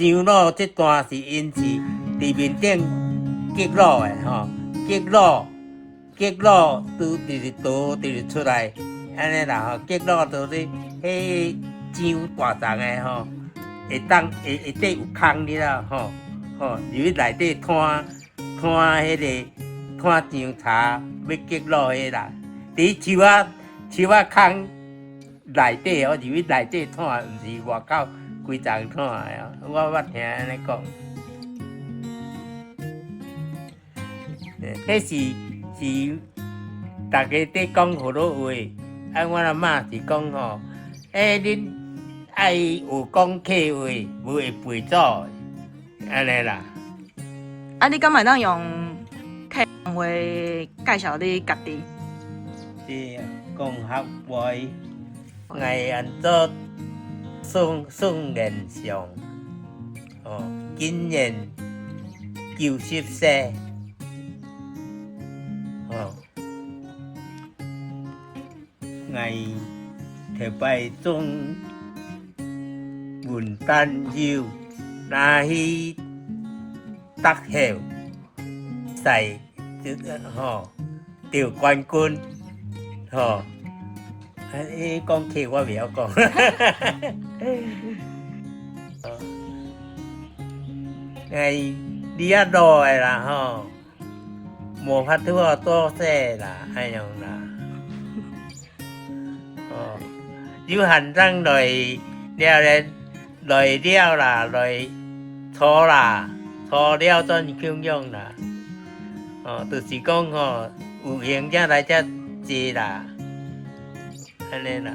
樟腦這段是𪜶是佇面頂激滷的吼，激滷激滷都直直倒直直出來，按呢啦吼，激滷都咧彼樟大叢的吼，會當會下底有空你啦吼吼，入去內底攤攤彼個攤樟柴欲激滷彼啦，佇樹仔樹仔空內底哦，入去內底攤，毋是外口規叢攤的哦，我捌聽按呢講。彼是是逐家佇講葫蘆話，啊，阮阿嬤是講吼，欸，恁愛學講客話，無會背祖的，按呢啦。啊，你敢會當用客話介紹你家己？是講客話，𠊎按做宋宋連祥，哦，今年90歲，哦，𠊎頭擺種文旦柚，若去竹後賽，吼得冠軍，吼。啊，你講客我袂曉講。𠊎里仔路的啦吼，無法度啊多說啦，按樣啦。哦，有限當來了咧，來了啦，來錯啦，錯了轉強用啦。哦，就是講吼，有閒才來遮坐啦，按呢啦。